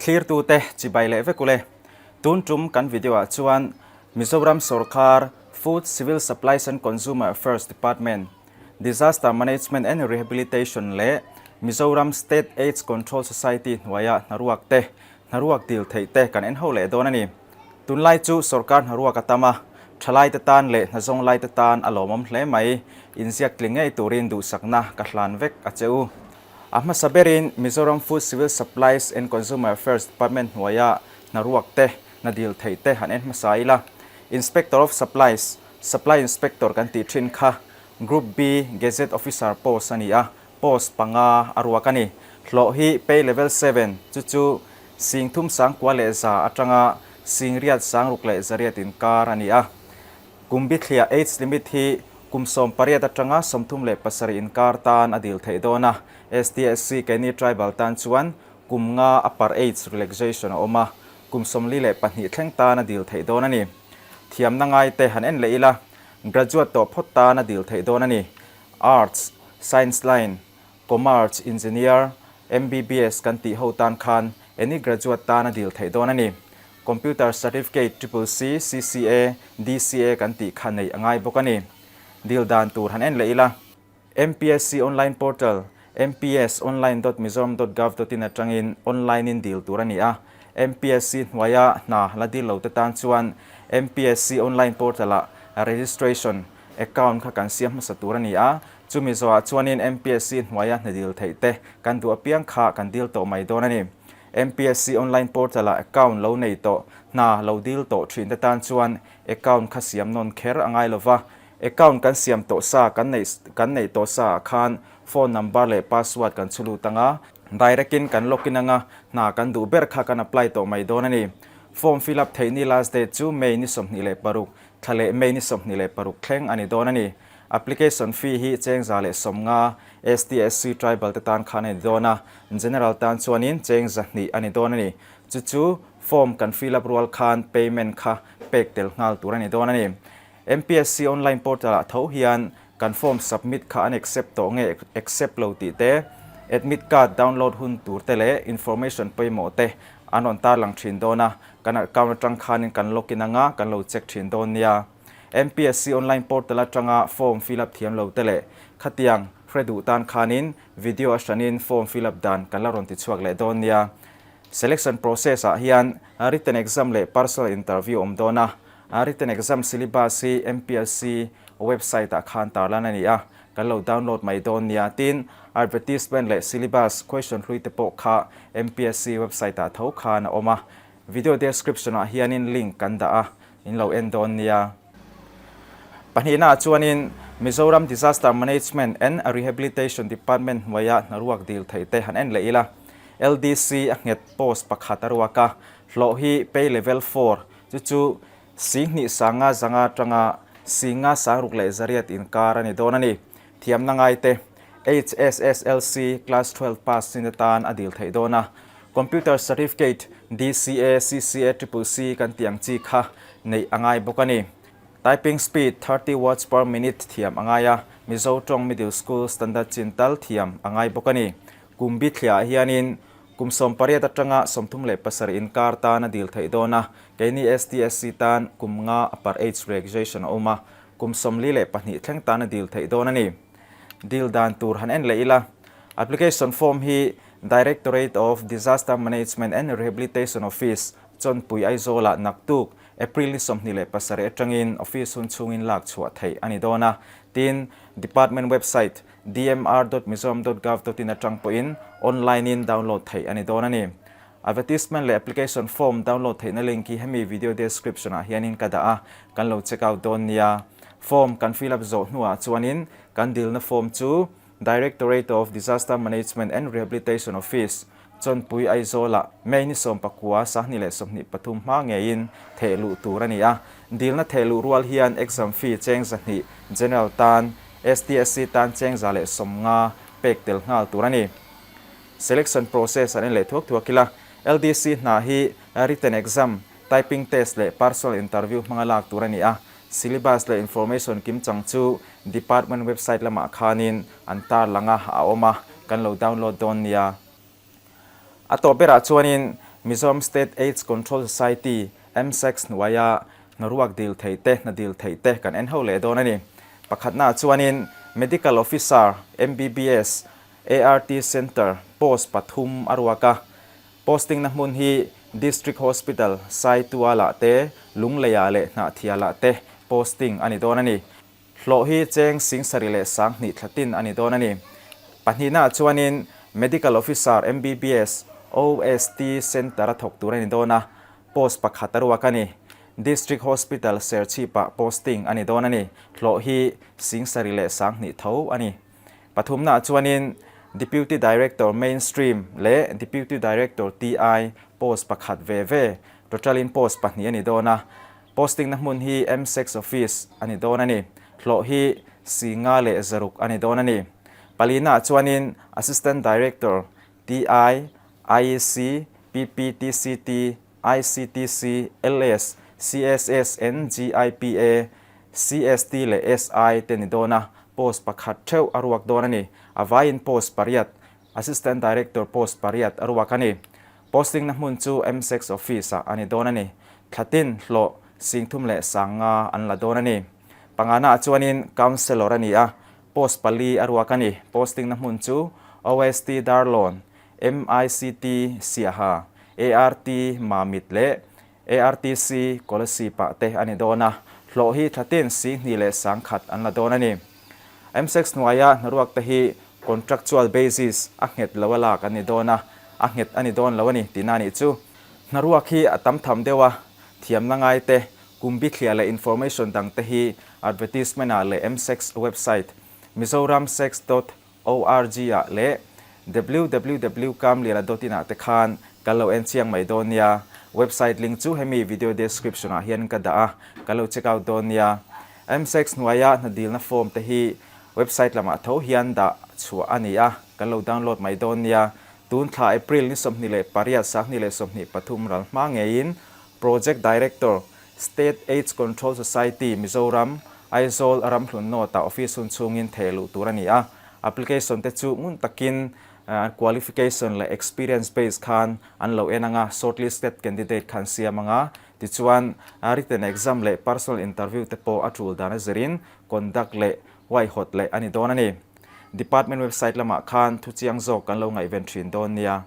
Thlirtute chibai leh vek ule. Tun tum kan video ah chuan Mizoram sorkar Food, Civil Supplies and Consumer Affairs Department, Disaster Management and Rehabilitation leh Mizoram State Aids Control Society hnuaia hnaruak te, hnaruak dil theih te kan en ho leh dawn a ni. Tunlai chu sorkar hnaruak a tam a, thalaite tan leh hnazawng laite tan a lawmawm hle mai, inziak tling ngei turin duhsakna ka hlan vek a che u. A hmasa berin Mizoram Food Civil Supplies and Consumer Affairs Department hnuaia hnaruak te, hna dil theih te han en hmasa ila. Inspector of Supplies, Supply Inspector kan tih thin kha Group B Gazette Officer post a ni a, post panga a ruak a ni. Hlawh hi Pay Level 7 chu chu sing thum sang kua leh za atanga sing riat sang ruk leh zariat inkar a ni a. Kum bithliah age limit hi kum 18 atanga 37 inkar tan a dil theih dawn a. STSC keini tribal tan chuan kum nga upper age relaxation a awm a, kum 42 thleng tan a dil theih dawn a ni. Thiamna ngai te han en leh ila, graduate tawh phawt tan a dil theih dawn a ni. Arts, Science line, Commerce, Engineer, MBBS kan tih ho tan khan any graduate tan a dil theih dawn a ni. Computer Certificate Triple C, CCA, DCA kan tih kha neih a ngai bawk a ni. Dil dan tur han en leh ila. MPSC Online Portal, mpsonline.mizoram.gov.in atangin online in dil tur a ni a. MPSC hnuaia hna la dil lo te tan chuan MPSC Online Portal ah registration account kha kan siam hmasa tur a ni a. Chumi zawhah chuanin MPSC hnuaia hna dil theih te kan duh apiang kha kan dil tawh mai dawn a ni. MPSC Online Portal ah account lo nei tawh, hna lo dil tawh thin te tan chuan account kha siam nawn kher a ngai lova. Account kan siam tawh sa kan neih kan neih tawh sa ah khan phone number leh password kan chhu lut anga, direct in kan login anga, hna kan duh ber kha kan apply tawh mai dawn a ni. Form fill up theih ni last date chu May ni 26, thla leh May ni 26 thleng a ni dawn a ni. Application fee hi cheng 150 STSC tribal te tan khan a ni dawn a, general tan chuanin cheng 200 a ni dawn a ni. Chu chu form kan fill up rual khan payment kha pek tel nghal tur a ni dawn a ni. MPSC online portal ah tho hian kan form submit kha an accept tawh nge accept lo tih te, admit card download hun tur te leh information pawimawh te an rawn tarlang thin dawn a, kan account atang khanin kan login anga kan lo check thin dawn nia. MPSC online portal atanga form fill up thiam lo te leh khatiang hre duh tan khanin video a hranin form fill up dan kan la rawn ti chhuak leh dawn nia. Selection process ah hian written exam leh personal interview awm dawn a, A written exam syllabus hi MPSC website ah khan tarlan a ni a, kan lo download mai dawn nia. Tin, advertisement leh syllabus question hlui te pawh kha MPSC website ah tho khan a awm a. Video description ah hianin link kan dah a, in lo en dawn nia. Pahnihna ah chuanin Mizoram Disaster Management and Rehabilitation Department hnuaia hnaruak dil theih te han en leh ila. LDC a nghet post pakhat a ruak a, hlawh hi pay level 4 Chu chu 2000 500 atanga 5600 inkar a ni dawn a ni. Thiamna ngaite HSSLC Class 12 pass chin atan a dil theih dawn a. Computer Certificate DCA, CCA, Triple C kan tih ang chi kha neih a ngai bawk a ni. Typing speed 30 words per minute thiam a ngai a, Mizo tawng Middle School standard chin tal thiam a ngai bawk a ni. Kum bithliah ah hianin Kum 18 atanga 37 inkar tan a dil theih dawn a, keini STSC tan kum nga upper age relaxation a awm a, kum 42 thleng tan a dil theih dawn a ni. Dil dan tur han en leh ila, application form hi Directorate of Disaster Management and Rehabilitation Office, Chawnpui Aizawlah naktuk April ni 27 atangin office hun chhungin lak chhuah theih a ni dawn a, tin department website dmr.mizoram.gov.in atang pawhin online in download theih a ni dawn a ni. Advertisement leh application form download theihna link hi hemi video description ah hianin ka dah a, kan lo check out dawn nia. Form kan fill up zawh hnuah chuanin kan dilna form chu Directorate of Disaster Management and Rehabilitation Office, Chawnpui Aizawlah May ni 19 2023 hma ngeiin theh luh tur a ni a. Dilna theh luh rual hian exam fee cheng 200 General tan, STSC tan cheng 150 pek tel nghal tur a ni. Selection process an en leh thuak thuak ila, LDC hna hi written exam, typing test leh personal interview hmanga lak tur a ni a. Syllabus leh information kim chang chu department website lamah khanin an tarlang a, a awm a, kan lo download dawn nia. A tawp berah chuanin Mizoram State Aids Control Society, MSACS, hnuaia hnaruak dil theih te, hna dil theih te kan en ho leh dawn a ni. Pakhatnaah chuanin Medical Officer, MBBS, ART Centre, post pathum a ruak a. Posting na hmun hi District Hospital, Saitualah te, Lungleiah leh Hnahthialah te posting a ni dawn a ni. Hlawh hi cheng singsarih leh 2000 thla tin a ni dawn a ni. Pahnihnaah chuanin Medical Officer, MBBS, OST Centre a thawk tur a ni dawn a, post pakhat a ruak a ni. District Hospital Serchhipah posting a ni dawn a ni. Hlawh hi 70,000 leh tho a ni. Pathumnaah chuanin Deputy Director Mainstream leh Deputy Director TI post pakhat ve ve, total-in post pahnih a ni dawn a. Posting na hmun hi MSEX office a ni dawn a ni. Hlawh hi 5,600 a ni dawn a ni. Palinaah chuanin Assistant Director TI, IEC, PPTCT, ICTC, LS, CSS, NGIPA, CST leh SI te ni dawn a, post pakhat theuh a ruak dawn a ni. A vaiin post pariat, Assistant Director post pariat a ruak a ni. Posting na hmun chu MSEX office ah a ni dawn a ni. Thlatin, hlawh, 35,000 an la dawn a ni. Pangana ah chuanin Councellor a ni a, post pali a ruak a ni. Posting na hmun chu OST Darlawn, MICT Siaha, ART Mamit leh ARTC Kolasib ah te a ni dawn a, hlawh hi thlatin 21,000 an la dawn a ni. MSEX hnuaia hnaruak te hi contractual basis a nghet lo a lak an ni dawn a, a nghet a ni dawn lo a ni tihna a nih chu. Hnaruak hi a tam tham deuh a, thiamna ngai te, kum bithliah leh information dang te hi advertisement ah leh MSEX website mizoramsex dot org ah leh www kamliana dot in ah te khan kan lo en chiang mai dawn nia. Website link chu hemi video description ah hian ka dah a, kan lo check out dawn nia. MSEX hnuaia hna dilna form te hi website lamah tho hian dah chhuah a ni a, kan lo download mai dawn nia. Tun thla April ni 28 2023 ral hma ngeiin Project Director, State Aids Control Society, Mizoram, Aizawl Ramhlun North-ah office hun chhungin theh luh tur a ni a. Application te chu ngun takin qualification leh experience base khan an lo en anga, shortlisted candidate khan siam anga, tichuan written exam leh personal interview te pawh a tul dan a zirin conduct leh huaihawt leh a ni dawn a ni. Department website lamah khan thu chiang zawk kan lo ngaihven thin dawn nia.